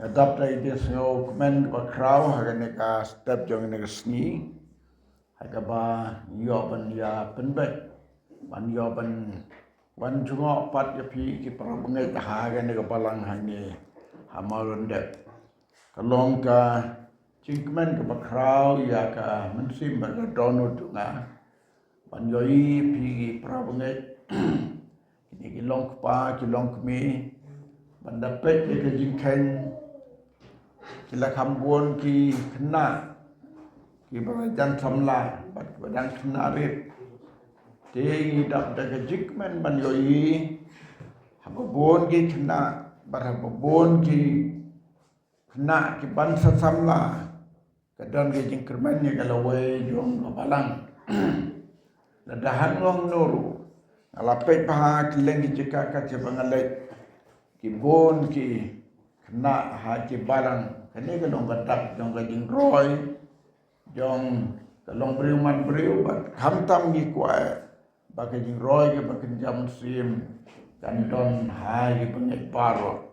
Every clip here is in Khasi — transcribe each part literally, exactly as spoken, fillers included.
Ka dap da i jingsngewkmen kaba khraw ha kane ka step jong kane ka sngi, ha kaba ïoh ban ïa pynbeit, ban ïoh ban wan jngoh pat ïa phi ki para bangeit ha kane ka balang hangne ha Mawlyndep. Ka long ka jingkmen kaba khraw ïa ka mynsiem bad ka dohnud jong nga ban ïohi phi ki para bangeit, kine ki long kpa ki long kmie, ban da peit ïa ka jingkheiñ, ki la kham bun ki khynnah kiba la jan samla bad kiba dang khynnah rit. Te ngi dap da ka jingkmen ban ïohi haba bun ki khynnah bad haba bun ki khynnah ki ban sa samla, ka don ka jingkyrmen ïa ka lawei jong ka balang. Lada hangno hangno ruh nga la peit bha ha kylleng ki jaka kat jaba nga leit, ki bun ki khynnah ha ki balang. Kane ka long ka dak jong ka jingroi jong ka long briew man briew bad khamtam ngi kwah ba ka jingroi kaba kynja mynsiem kan don ha ki bangeit baroh.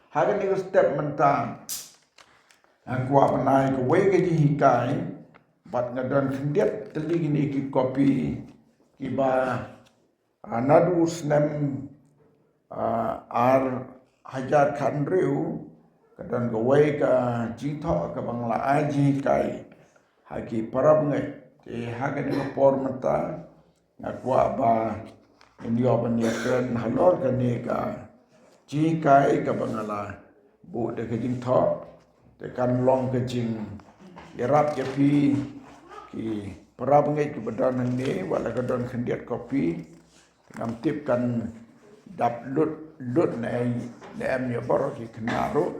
Ha kane ka step mynta nga kwah ban ai kawei ka jinghikai bad nga don khyndiat tylli kine ki kopi kiba, ah, naduh u snem, ah, ar hajar khathynriew ka don kawei ka jingthoh kaba nga la ai jinghikai ha ki para bangeit. Te ha kane ka por mynta nga kwah ba ngin ïoh ban ïakren halor kane ka jinghikai kaba nga la buh da ka jingthoh. Te kan long ka jingïarap ïa phi ki para bangeit kiba don hangne, wat la ka don khyndiat kopi. Ngam tip kan dap lut lut ne, ne em ïa baroh ki khynnah ruh.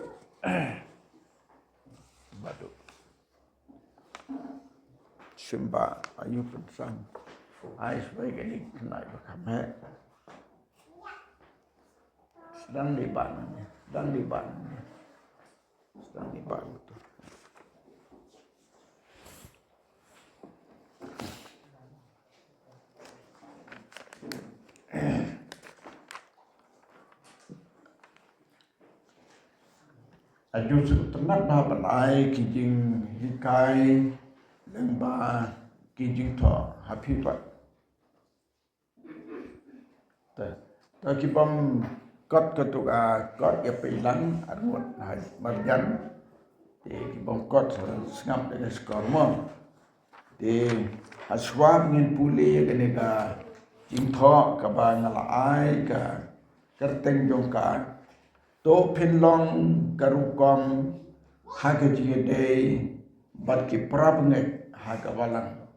Badu. Simba ayu pynsan. Ai sbai kani khynnah ba kham heh. Sdang di ban ni, sdang di ban ni. Sdang di ban tu. Aju sngewtynnat ba ban ai ki jinghikai lyngba ki jingthoh ha phi pat. Te, te ki bym kot kato ka kot ïa peilang arngut ha marjan. Te ki bym kot sngap da ka skor mo. Te ha shuwa ngin pule ïa kane ka jingthoh kaba nga la ai ka kyrteng jong ka, To phin long ka rukom ha ka jingïadei bad ki para bangeit ha ka balang.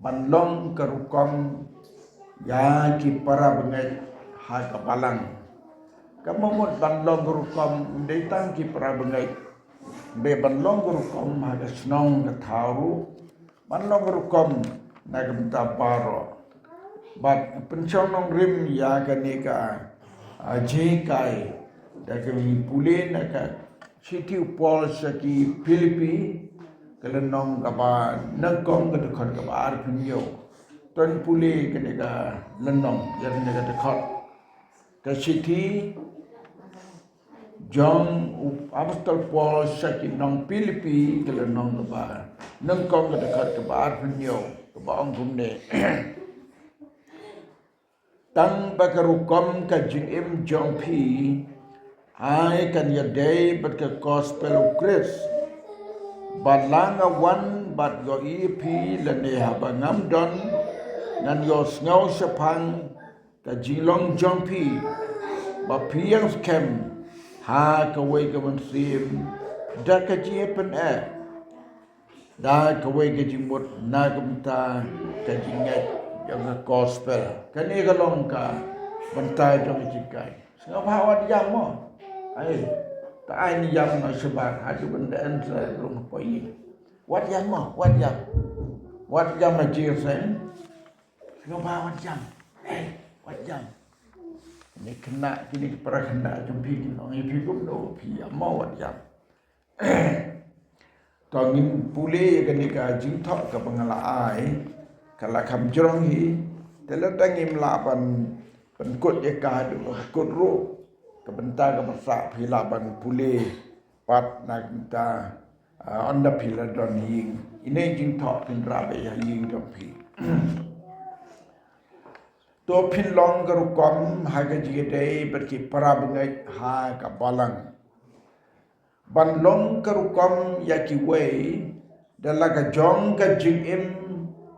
Ban long ka rukom ïa ki para bangeit ha ka balang. Ka mut ban long ka rukom ym dei tang ki para bangeit, hynrei ban long ka rukom ha ka shnong ka thaw ruh, ban long ka rukom na ka bynta baroh. Bad pynshong nongrim ïa kane ka, ah, jinghikai da ka pule na ka shithi u Paul sha ki Philippi, ka lynnong kaba nyngkong, ka dkhot kaba arphew hynñiew. To ngin pule kane ka lynnong, ïa kane ka dkhot. Ka shithi jong u Apostol Paul sha ki nong Philippi, ka lynnong kaba nyngkong, ka dkhot kaba arphew hynñiew, kaba ong kumne. Tang ba ka rukom ka jingim jong phi ai kan ïadei bad ka gospel u Khrist. Ba la nga wan bad ïohi phi lane haba ngam don, ngan ïohsngew shaphang ka jinglong jong phi, ba phi ïeng skhem ha kawei ka mynsiem da ka jingpyneh, da kawei ka jingmut na ka bynta ka jingngeit jong ka gospel. Kane ka long ka bynta jong ka jinghikai. Sngewbha wat ïam mo. Ai, ta ai ni ïam na shabar ha ju bynta en sa rung poi. Wat ïam mo, wat ïam. Wat ïam na jingïaseng. Sngewbha wat ïam. Hei, wat ïam. Kine khynnah, kine ki para khynnah jong phi kin ong ïa phi kumno, phi ïam mo, wat ïam. To ngin pule ïa kane ka jingthoh kaba nga la ai, ka la kham jrong hi, te lada ngim lah ban pynkut ïa ka haduh ba kut ruh, ka bynta kaba sah phi lah ban pule pat na ka bynta, ah, ynda phi la don ïing. Ine i jingthoh phin rah beit ha ïing jong phi. To phin long ka rukom ha ka jingïadei bad ki para bangeit ha ka balang. Ban long ka rukom ïa kiwei da la ka jong ka jingim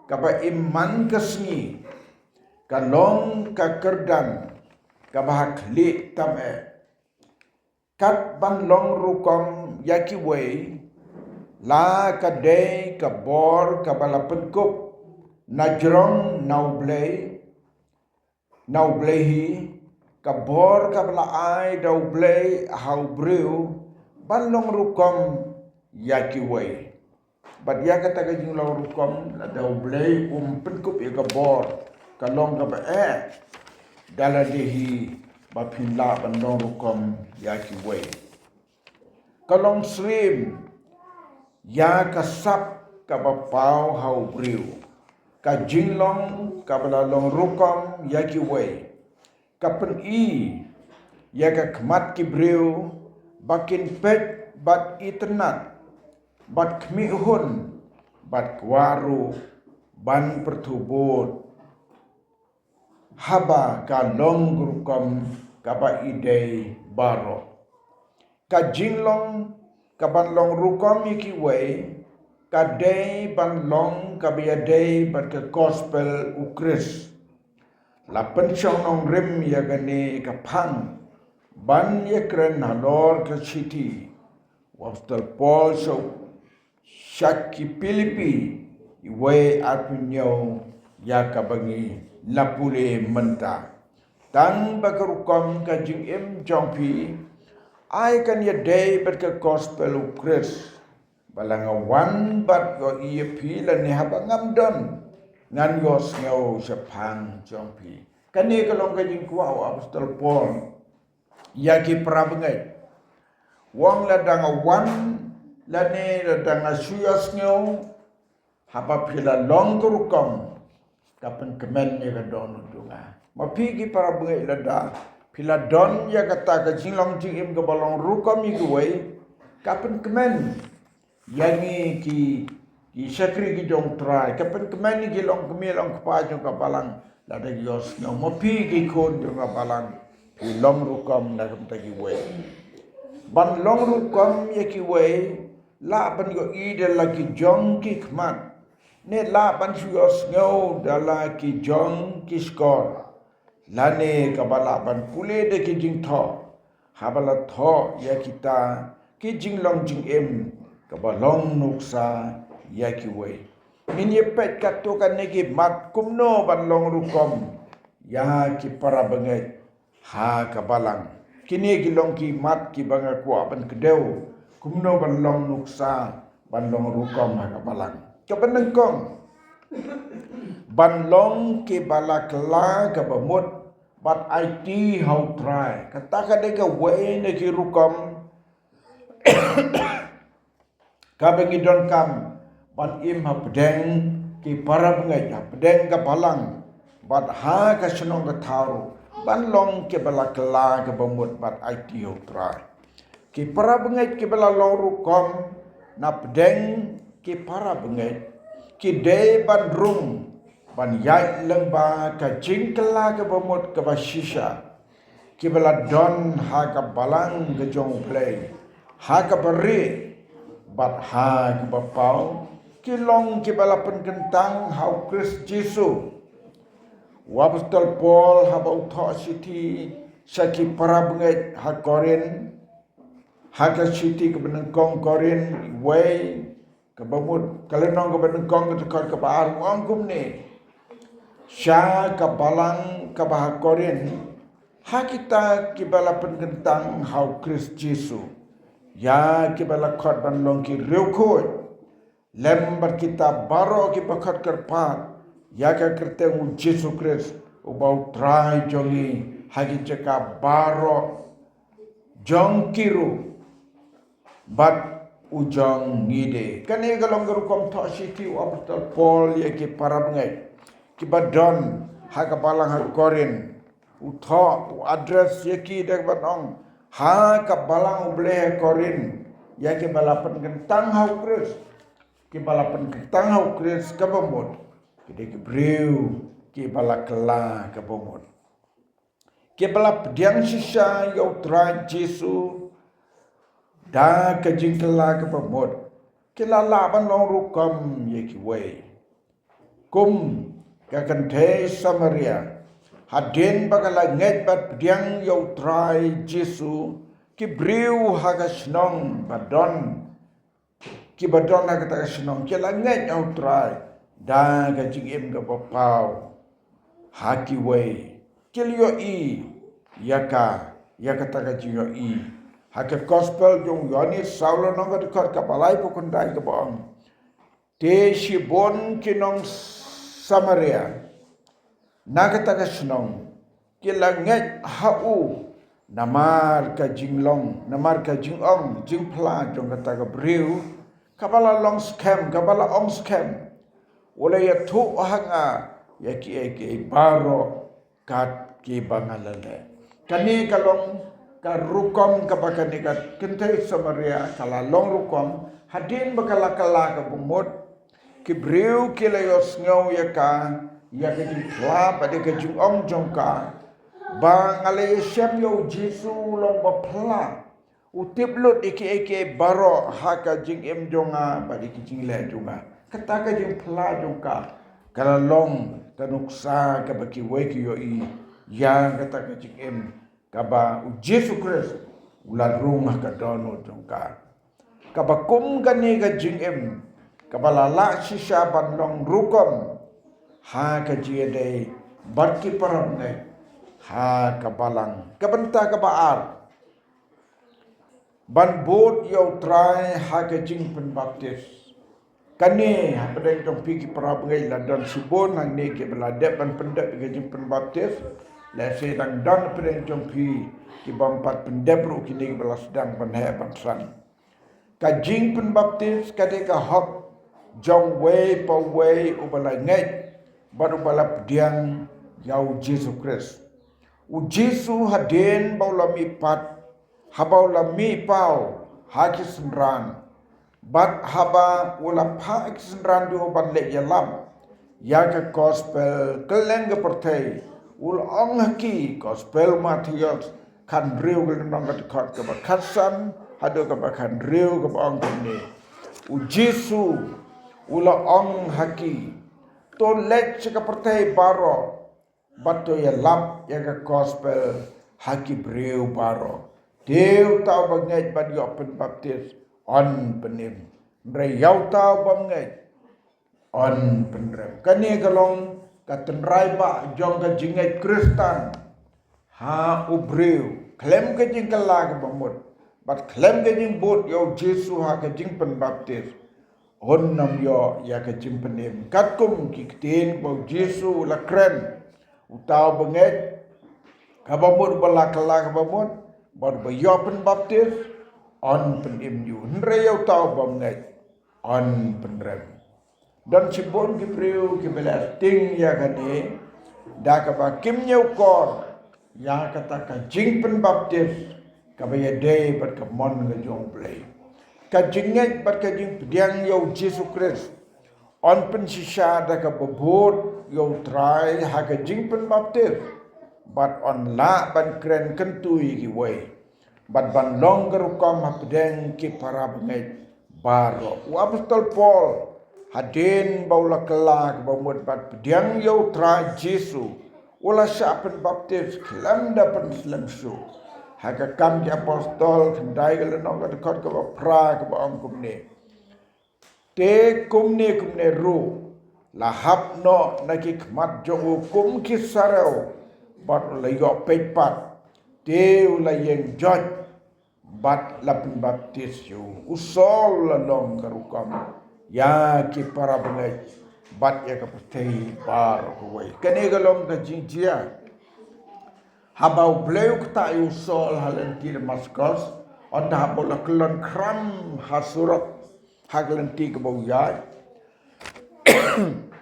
kaba im man ka sngi, ka long ka kyrdan kaba ha khlieh tam eh. Kat ban long rukom ïa kiwei la ka dei ka bor kaba la pynkup na jrong na U Blei, na U Blei hi, ka bor kaba la ai da U Blei ha u briew ban long rukom ïa kiwei. Bad ïa kata ka jinglong rukom, lada U Blei um pynkup ïa ka bor, ka long kaba eh da lade hi ba phin lah ban long rukom ïa kiwei. Ka long slim ïa ka sap kaba paw ha u briew, ka jinglong kaba la long rukom ïa kiwei. Ka pyni ïa ka khmat ki briew ba kin peit bad itynnad bad khmih hun bad kwah ruh ban pyrthuh bud haba ka long rukom kaba i dei baroh. Ka jinglong kaban long rukom ïa kiwei ka dei ban long kaba ïadei bad ka gospel U Khrist. La pynshong nongrim ïa kane ka phang ban ïakren halor ka shithi u Apostol Paul sha, sha ki Philippi, iwei arphew hynñiew, ïa kaba ngi la pule mynta. Tang ba ka rukom ka jingim jong phi ai kan ïadei bad ka gospel U Khrist. Ba la nga wan bad ïohi ïa phi lane haba ngam don, ngan ïohsngew shaphang jong phi. Kane ka long ka jingkwah u Apostol Paul ïa ki para bangeit. U ong lada nga wan lane lada nga shu ïohsngew, haba phi la long ka rukom, ka pynkmen ïa ka dohnud jong nga. Ma phi ki para bangeit, lada phi la don ïa kata ka jinglong jingim kaba long rukom ïa kiwei, ka pynkmen ïa ngi ki, ki shakri ki jong U Trai, ka pynkmen ïa ki longkmie longkpa jong ka balang, lada ki ïohsngew. Ma phi ki khun jong ka balang, phi long rukom na ka bynta kiwei. Ban long rukom ïa kiwei, lah ban ïohi da la ki jong ki khmat, ne lah ban shu ïohsngew da la ki jong ki shkor, lane kaba lah ban pule da ki jingthoh, haba la thoh ïa kita ki jinglong jingim kaba long nuksa ïa kiwei. Ngin ïa peit katto katne ki mat kumno ban long rukom ïa ki para bangeit ha ka balang. Kine ki long ki mat kiba nga kwah ban kdew, kumno ban long nuksa, ban long rukom ha ka balang. Kaba nyngkong, ban long kiba la kylla kaba mut bad aiti ha U Trai. Kata ka dei kawei na ki rukom kaba ngi donkam ban im hapdeng ki para bangeit, hapdeng ka balang bad ha ka shnong ka thaw ruh, ban long kiba la kylla kaba mut bad aiti ha U Trai. Ki para bangeit kiba la long rukom na pdeng ki para bangeit, ki dei ban rung ban ïaid lyngba ka jingkylla kaba mut kaba shisha, kiba la don ha ka balang ka jong U Blei, ha kaba rieh bad ha kaba paw, ki long kiba la pynkyntang ha U Khrist Jisu. U Apostol Paul haba u thoh shithi sha ki para bangeit ha Korinth, ha ka shithi kaba nyngkong Korinth wei, kaba mut, ka lynnong kaba nyngkong, ka dkhot kaba ar, u ong kumne sha ka balang kaba ha Korinth, ha kita kiba la pynkyntang ha U Khrist Jisu, ïa kiba la khot ban long ki riewkhuid, lem bad kita baroh kiba khot kyrpad ïa ka kyrteng U Jisu Khrist, uba U Trai jong ngi, ha ki jaka baroh jong ki ruh bad u jong ngi de. Kane ka long ka rukom thoh shithi u Apostol Paul ïa ki para bangeit kiba don ha ka balang ha Korinth. u thoh, u address ïa ki da kaba ong, ha ka balang U Blei ha Korinth, ïa kiba la pynkyntang ha U Khrist, kiba la pynkyntang ha U Khrist kaba mut, ki dei ki briew kiba la kylla kaba mut. Kiba la pdiang shisha ïa U Trai Jisu da ka jingkylla kaba mut, ki la lah ban long rukom ïa kiwei. Kum ka kynthei Samaria, hadien ba ka la ngeit bad pdiang ïa U Trai Jisu, ki briew ha ka shnong ba don, kiba don ha kata ka shnong, ki la ngeit ha U Trai da ka jingim kaba paw. Ha kiwei, ki la ïohi ïa ka, ïa kata ka jingïohi. Ha ka Gospel jong u Ïoannis, saw lynnong, ka dkhot kaba laiphew khyndai, kaba ong, te shibun ki nong Samaria na kata ka shnong ki la ngeit ha u namar ka jinglong, namar ka jingong jingphla jong kata ka briew, kaba la long skhem, kaba la ong skhem, u la ïathuh ha nga ïa kiei kiei baroh kat kiba nga la leh. Kane ka long ka rukom kaba kane ka kynthei Samaria ka la long rukom, hadien ba ka la kylla kaba mut, ki briew ki la ïohsngew ïa ka, ïa ka jingphla bad ïa ka jingong jong ka, ba nga la ïashem ïa U Jisu u long ba phla, u tip lut ïa kiei kiei baroh ha ka jingim jong nga bad ïa ka jingleh jong nga. Kata ka jingphla jong ka ka la long ka nuksa kaba kiwei ki ïohi ïa kata ka jingim kaba U Jisu Khrist u la rung ha ka dohnud jong ka. Kaba kum kane ka jingim kaba la lah shisha ban long rukom ha ka jingïadei bad ki para bangeit ha ka balang. Ka bynta kaba ar, ban bud ïa U Trai ha ka jingpynbaptis. Kane hapdeng jong phi ki para bangeit la don shibun hangne kiba la dep ban pyndep ïa ka jingpynbaptis. Lehse dang don hapdeng jong phi kibym pat pyndep ruh, kine kiba la sdang ban heh ban san. Ka jingpynbaptis ka dei ka hok jong uwei pa uwei uba la ngeit bad uba la pdiang ïa U Jisu Khrist. U Jisu hadien ba u la mihpat, haba u la mihpaw ha ki synran, bad haba u la phah ïa ki synran jong u ban leit ïalap ïa ka Gospel kylleng ka pyrthei, u la ong ha ki, Gospel Mathaios khathynriew, ka lynnong, ka dkhot kaba khatsan haduh kaba khathynriew, kaba ong kumne: U Jisu u la ong ha ki, to leit sha ka pyrthei baroh bad to ïalap ïa ka Gospel ha ki briew baroh. Te uta uba ngeit bad ïoh pynbaptis yn pynim, hynrei ïa uta ubym ngeit yn pynrem. Kane ka long ka tynrai bah jong ka jingngeit Khristan ha u briew, khlem ka jingkylla kaba mut bad khlem ka jingbud ïa U Jisu ha ka jingpynbaptis, un ym ïoh ïa ka jingpynim. Katkum ki ktien ba U Jisu u la kren, uta uba ngeit kaba mut, uba la kylla kaba mut bad uba ïoh pynbaptis, yn pynim ïa u, hynrei ïa uta ubym ngeit yn pynrem. Don shibun ki briew kiba la sting ïa kane da kaba kim ñiewkor ïa kata ka jingpynbaptis kaba ïadei bad ka mon ka jong U Blei. Ka jingngeit bad ka jingpdiang ïa U Jisu Khrist yn pynshisha da kaba bud ïa U Trai ha ka jingpynbaptis bad yn lah ban kren kyntu ïa kiwei bad ban long ka rukom hapdeng ki para bangeit baroh. U Apostol Paul, hadien ba u la kylla kaba mut bad pdiang ïa U Trai Jisu, u la shah pynbaptis khlem da pynslem shuh. Ha ka Kam ki Apostol khyndai, ka lynnong, ka dkhot kaba phra, kaba ong kumne: Te kumne kumne ruh la hap noh na ki khmat jong u kum ki sarew bad u la ïoh peit pat, te u la ïeng joit bad la pynbaptis ïa u. U Saul u la long ka rukom ïa ki para bangeit bad ïa ka pyrthei baroh kawei. Kane ka long ka jingjia haba U Blei u ktah ïa u Saul ha lynti Damaskos, ynda haba u la kyllon khram ha surok ha ka lynti kaba u ïaid.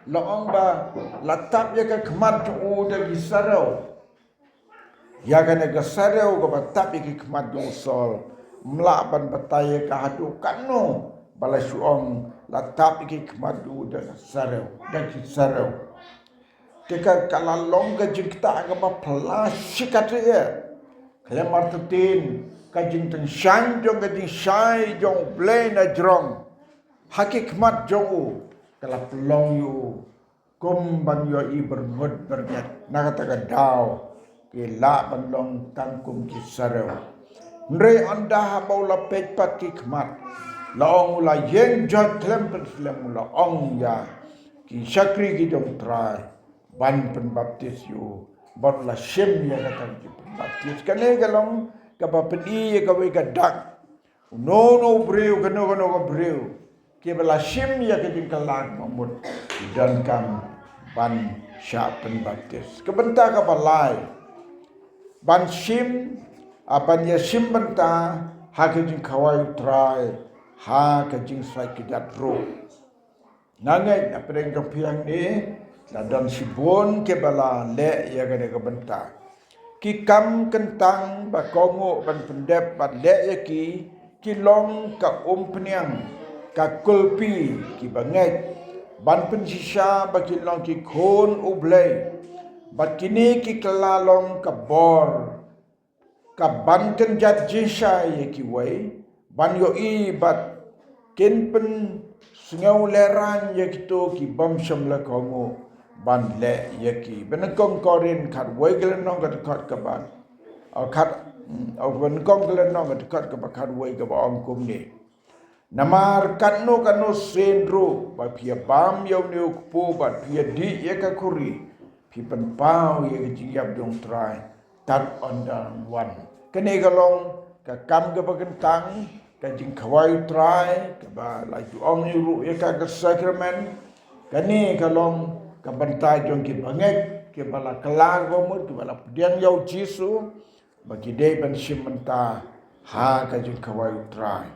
La ong ba la tap ïa ka khmat jong u da ki sarew. ïa kane ka sarew kaba tap ïa ki khmat jong u Saul. Ym lah ban batai ïa ka haduh katno ba la shu ong la tap ïa ki khmat jong u da ka sarew, da ki sarew. Te ka, ka la long ka jingktah kaba phylla shikatdei. Khlem artatien ka jingtyngshaiñ jong ka jingshai jong U Blei na jrong ha ki khmat jong u ka la pynlong ïa u kum ban ïohi byrngut byrngeit. Na kata ka daw ki lah ban long tang kum ki sarew. Hynrei ynda haba u la peit pat ki khmat, la ong u la ïeng jot khlem pynslem, u la ong ïa ki shakri ki jong U Trai ban pynbaptis ïa u, bad u la shim ïa kata ka jingpynbaptis. Kane ka long kaba pyni ïa kawei ka dak. Uno uno u briew, kano kano ka briew kiba la shim ïa ka jingkylla kaba mut, ki donkam ban shah pynbaptis. Ka bynta kaba lai, ban shim, ah, ban ïa shim bynta ha ka jingkhawai U Trai ha ka jingsait kjat ruh. Nga ngeit na pdeng jong phi hangne la don shibun kiba la leh ïa kane ka bynta. Ki kam kyntang ba kohnguh ban pyndep bad leh ïa ki, ki long ka umphniang, ka kulpi, kiba ngeit ban pynshisha ba ki long ki khun U Blei. Bad kine ki kylla long ka bor ka ban kynjat jingshisha ïa kiwei, ban ïohi bad kin pynsngew lehraiñ ïa kito ki bym shym la kohnguh ban leh ïa ki. Ba nyngkong Korinth khatwei ka lynnong ka dkhot kaba, ah, khat, mm, ah, ba nyngkong ka lynnong ka dkhot kaba khatwei kaba ong kumne. Namar katno katno sien ruh ba phi ïa bam ïa une u kpu bad phi ïa dih ïa ka khuri, phi pynpaw ïa ka jingïap jong U Trai tad ynda un wan. Kane ka long ka kam kaba kyntang, ka jingkhawai U Trai kaba la ju ong ïa u ruh ïa ka, ka sakramen. Kane ka long ka bynta jong kiba ngeit, kiba la kylla kaba mut, kiba la pdiang ïa U Jisu, ba ki dei ban shim bynta ha ka jingkhawai U Trai.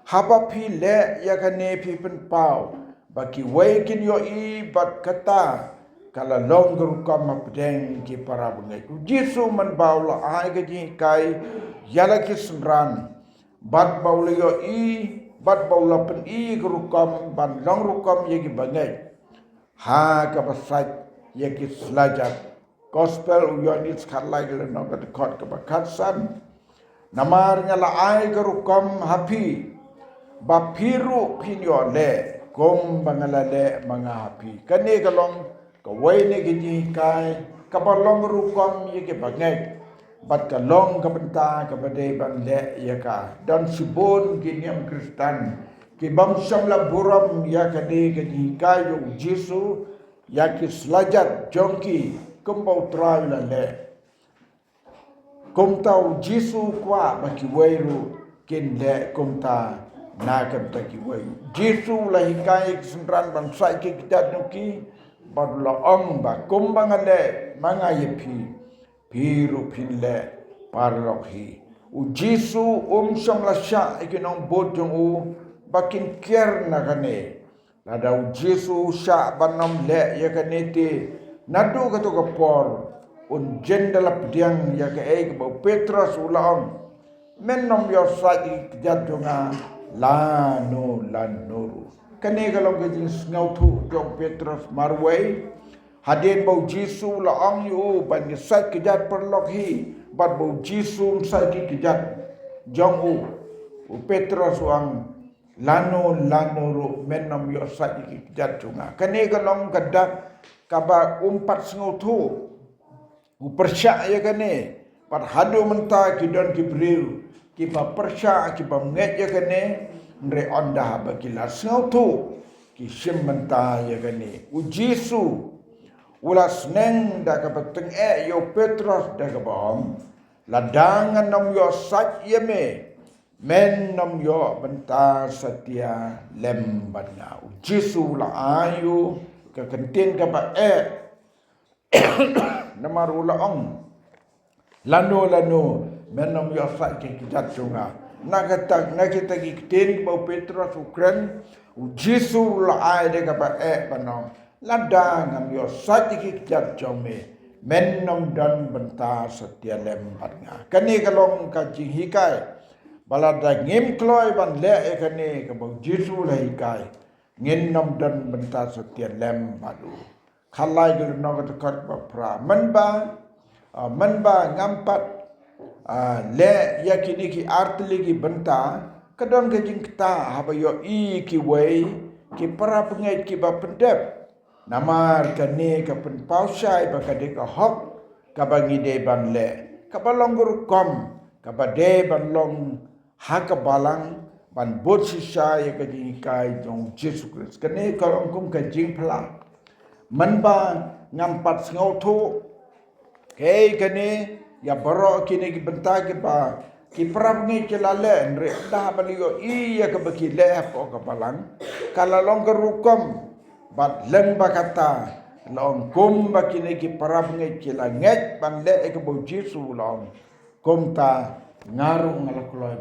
Haba phi leh ïa kane phi pynpaw ba kiwei kin ïohi bad kata ka la long ka rukom hapdeng ki para bangeit. U Jisu mynba u la ai ka jinghikai ïa la ki synran, bad ba u la ïohi, bad ba u la pyni ka rukom ban long rukom ïa ki bangeit ha kaba sait ïa ki slajat. Gospel u Ïoannis khatlai ka lynnong ka dkhot kaba khatsan. Namar nga la ai ka rukom ha phi ba phi ruh phin ïoh leh kumba nga la leh ma nga ha phi. Kane ka long kawei na ki jinghikai kaba long rukom ïa kiba ngeit, bad ka long ka bynta kaba dei ban leh ïa ka. Don shibun ki niam Khristan ki bym shym la burom ïa kane ka jinghikai jong U Jisu ïa ki slajat jong ki kumba U Trai u la leh. Kumta U Jisu u kwah ba kiwei ruh kin leh kumta na ka bynta kiwei. U Jisu u la hikai ïa ki synran ban sait ki kjat jong ki, bad u la ong ba kumba nga leh ma nga ïa phi, phi ruh phin leh paralok hi. U Jisu um shym la shah ïa ki nongbud jong u ba kin kiar na kane. Lada U Jisu u shah ban ym leh ïa kane te, naduh kato ka por un jin da la pdiang ïa kaei kaba u Petros u la ong. Men ym ïoh sait ïa ki kjat jong nga lano lano ruh. Kane ka long ka jingsngewthuh jong u Petros marwei. Hadien ba U Jisu u la ong ïa u ban ïa sait kjat paralok hi, bad ba U Jisu um sait ki kjat jong u, u Petros u ong, lano lano ruh men ym ïoh sait ïa ki kjat jong nga. Kane ka long ka dak kaba um pat sngewthuh. U pyrshah ïa kane, bad haduh mynta ki don ki briew kiba pyrshah, ki bym ngeit ïa kane, hynrei ynda haba ki la sngewthuh ki shim bynta ïa kane. U Jisu u la sneng da kaba tyngeh ïa u Petros da kaba ong, lada ngan ym ïoh sait ïa me, men ym ïoh bynta satia lem bad nga. U Jisu u la ai ïa u ka kyntien kaba eh. Namar u la ong, lano lano men ym ïoh sait ki kjat jong nga. Na kata, na kita ki ktien ba u Petros u kren, U Jisu u la ai da kaba eh ban ong, lada ngam ïoh sait ki kjat jong me, Men nym don bynta satia lem bad nga. Kane ka long ka jinghikai ba lada ngim kloi ban leh ïa kane kaba u Jisu u la hikai, ngin nym don bynta satia lem bad u. Khatlai ka lynnong ka dkhot ba phra. Mynba, ah, mynba ngam pat, ah, leh ïa kine ki artylli ki bynta, ka don ka jingkta haba ïohi kiwei ki para bangeit kiba pyndep. Namar kane ka pynpaw shai ba ka dei ka hok kaba ngi dei ban leh, kaba long ka rukom kaba dei ban long ha ka balang, ban bud shisha ïa ka jinghikai jong Jisu Khrist. Kane ka long kum ka jingphla. Mynba ngam pat sngewthuh, hei, kane ïa baroh kine ki bynta kiba ki para bangeit ki la leh, hynrei ynda ba la ïohi ïa kaba ki leh hapoh ka balang, ka la long ka rukom. Bad lyngba kata, la ong kumba kine ki para bangeit ki la ngeit ban leh ïa kaba u Jisu u la ong, kumta nga ruh nga la kloi.